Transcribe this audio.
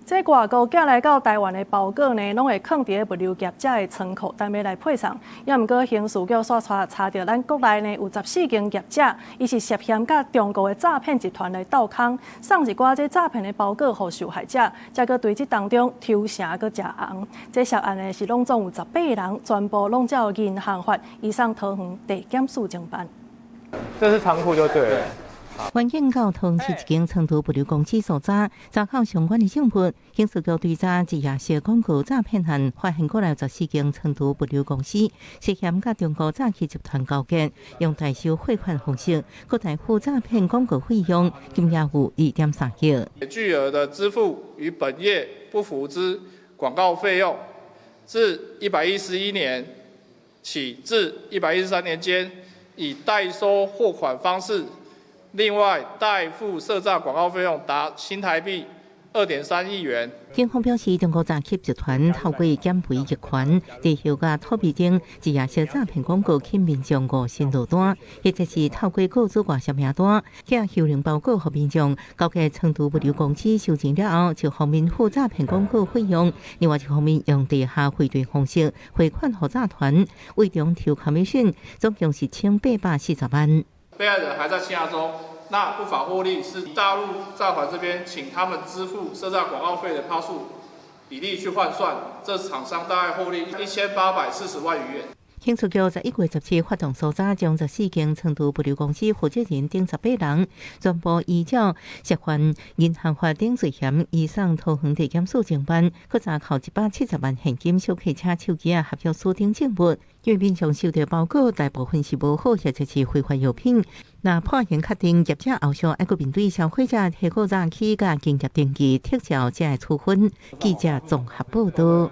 這外國寄來到台灣的包裹呢，攏會囥佇咧物流業者的倉庫，等欲來配送。也毋過刑事局煞查查著咱國內呢有14間業者，伊是涉嫌佮中國的詐騙集團來鬥空，送一寡這詐騙的包裹予受害者，才閣對這當中抽成閣食紅。這涉案的是攏總有18人，全部攏照銀行法移送桃園地檢署偵辦。這是倉庫就對了。環境到桃園市一間倉儲物流公司搜查，查扣相關的證物。刑事局追查一夜小廣告詐騙案，發現國內14間倉儲物流公司涉嫌佮中國詐騙集團勾結，用代收貨款方式，閣代付詐騙廣告費用，金額有2.3億。巨額的支付與本業不符之廣告費用，自111年起至113年間，以代收貨款方式。另外，代付涉詐廣告費用達新台幣2.3億元。警方表示，中國詐騙集團透過減肥集團、地球佮土幣頂，一夜小詐騙廣告吸民眾誤信落單，或者是透過雇主外銷名單，寄幽靈包裹予民眾，交給倉儲物流公司收錢了後，一方面付詐騙廣告費用，另外一方面用地下匯兌方式匯款予詐團，為中抽 commission，總共是1840萬。被害人還在羈押中，那不法獲利是大陸詐團這邊請他們支付涉詐廣告費的趴數比例去換算，這廠商大概獲利1840萬餘元。刑事局11月17發動搜查，將14間倉儲物流公司負責人等18人，全部依照涉犯銀行法等罪嫌，移送桃園地檢署偵辦，閣查扣170萬現金、小客車、手機仔、合約書等證物。因為民眾收到包裹，大部分是無好或者是非法藥品。若破案確定業者後續愛閣面對消費者提告詐欺佮營業登記撤銷，才會處分。記者綜合報道。